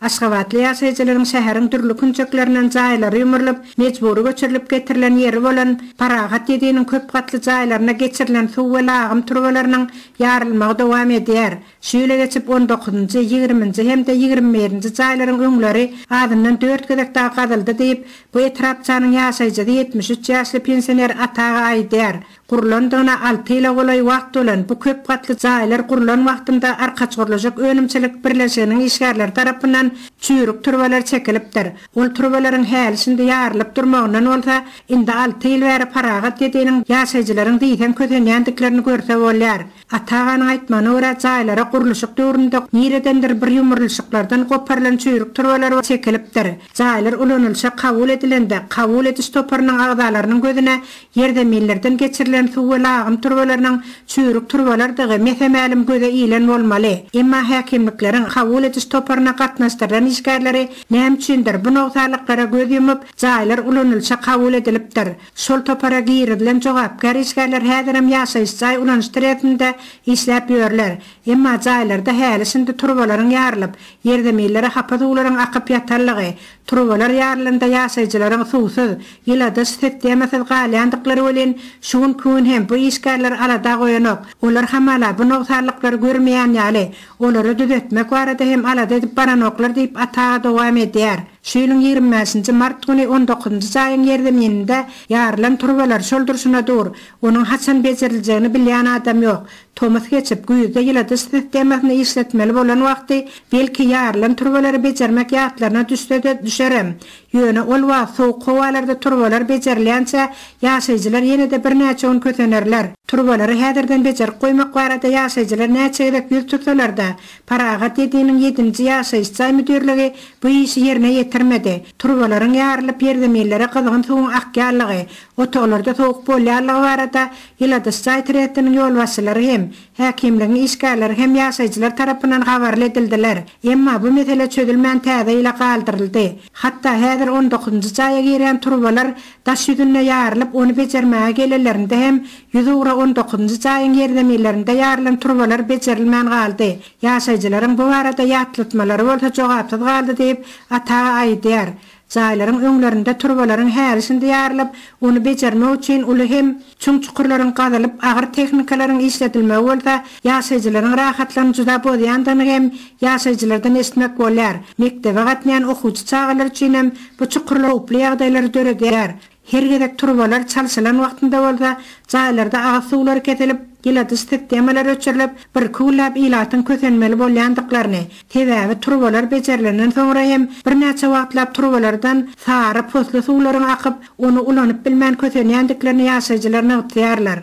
Aşgabatly ýaşaýjylaryň şäheriň dürli künjeklerinden jaýlary ýumrulyp, mejbury göçürilip getirilen ýeri bolan Parahat ýediniň köp gatly jaýlaryna geçirilen suw we lagym turbalarynyň ýarylmagy dowam edýär. Şu ýyla geçip on dokuzynjy, ýigriminji hem-de 21-nji jaýlaryň öňleri azyndan dört gezek dagy gazyldy diýip, bu etrapçanyň ýaşaýjysy 73 ýaşly pensioner Ata aga aýdýar. Gurlandygyna alty ýyla golaý wagt bolan bu köp gatly jaýlar gurlan wagtynda Arkaçgurluşyk önümçilik birleşiginiň işgärleri tarapyndan çüýrük turbalar çekilipdir. Ol turbalaryň häli-şindi ýarylyp durmagyndan bolsa, indi alty ýyl bäri Parahat ýediniň ýaşaýjylaryň diýseň kösenýändiklerini görse bolýar. Ata aganyň aýtmagyna görä, jaýlara gurluşyk döwründe niredendir bir ýumrulyşyklardan goparylan çüýrük turbalar çekilipdir. Jaýlar ulanylyşa kabul edilende, kabul ediş toparynyň agzalarynyň gözüne ýerzeminlerden geçirilen suw we lagym turbalarynyň çüýrük turbalardygy mese-mälim göze ilen bolmaly. Emma häkimlikleriň kabul ediş toparyna gatnaşdyrylan işgärleri näme üçindir, bu nogsanlyklara göz ýumup, jaýlar ulanylyşa kabul edilipdir. Şol topara girizilen jogapkär işgärler häzirem ýaşaýyş jaý ulanyş trestinde işläp ýörler. Emma jaýlarda häli-şindi turbalaryň ýarylyp, ýerzeminlere hapa suwlaryň akyp ýatanlygy, turbalar ýarylanda ýaşaýjylaryň suwsuz, ýyladyş sistemasyz galýandyklary welin, şu günki gün hem bu işgärleri alada goýanok. Olar hamala bu nogsanlyklary görmeýän ýaly, olary düzetmek barada hem alada edip baranoklar diýip, Ata aga dowam edýär. Şu ýylyň 25-nji mart güni on dokuzynjy jaýyň ýerzemininde ýarylan turbalar şol durşuna dur. Onuň haçan bejeriljegini bilýän adam ýok. Tomus geçip, güýzde ýyladyş sistemasyny işletmeli bolan wagty, belki, ýarylan turbalary bejermek ýatlaryna düşse-de düşerem. Ýöne ol wagt sowuk howalarda turbalar bejerilýänçä, ýaşaýjylar ýene-de birnäçe gün kösenerler. Turbalary häzirden bejerip goýmak barada ýaşaýjylar näçe gezek ýüz tutsalar-da, Parahat ýediniň ýedinji ýaşaýyş jaý müdirligi bu işi ýerine ýetirmedi. Turbalaryň ýarylyp ýerzeminlere gyzgyn suwuň akýanlygy, otaglarda sowuk bolýanlygy barada ýyladyş jaý trestiniň ýolbaşçylary hem, häkimligiň işgärleri hem ýaşaýjylar tarapyndan habarly edildiler. Emma bu mesele çözülmän täze ýyla galdyryldy. Hatda häzir on dokuzynjy jaýa girýän turbalar daş ýüzünde ýarylyp, ony bejermäge gelenlerinde hem ýüzugra on dokuzynjy jaýyň ýerzeminlerinde ýarylan turbalar bejerilmän galdy. Ýaşaýjylaryň bu barada ýatlatmalary bolsa jogapsyz galdy diýip, Ata aga aýdýar. Jaýlaryň öňlerinde turbalaryň häli-şindi ýarylyp, ony bejermek üçin uly hem çuň çukurlaryň gazylyp, agyr tehnikalaryň işledilmegi bolsa ýaşaýjylaryň rahatlygyny juda bozýandygyny hem ýaşaýjylardan eşitmek bolýar. Mekdebe gatnaýan okuwçy çagalar üçin hem bu çukurlar howply ýagdaýlary döredýär. Her gezek turbalar çalşylan wagtynda bolsa, jaýlarda agyz suwlary kesilip, ýyladyş sistemalary öçürilip, birki günläp ilatyň kösenmeli bolýandyklaryny, sebäbi turbalar bejerilenden soňra hem birnäçe wagtlap turbalardan sary, posly suwlaryň akyp, ony ulanyp bilmän kösenýändiklerini ýaşaýjylar nygtaýarlar.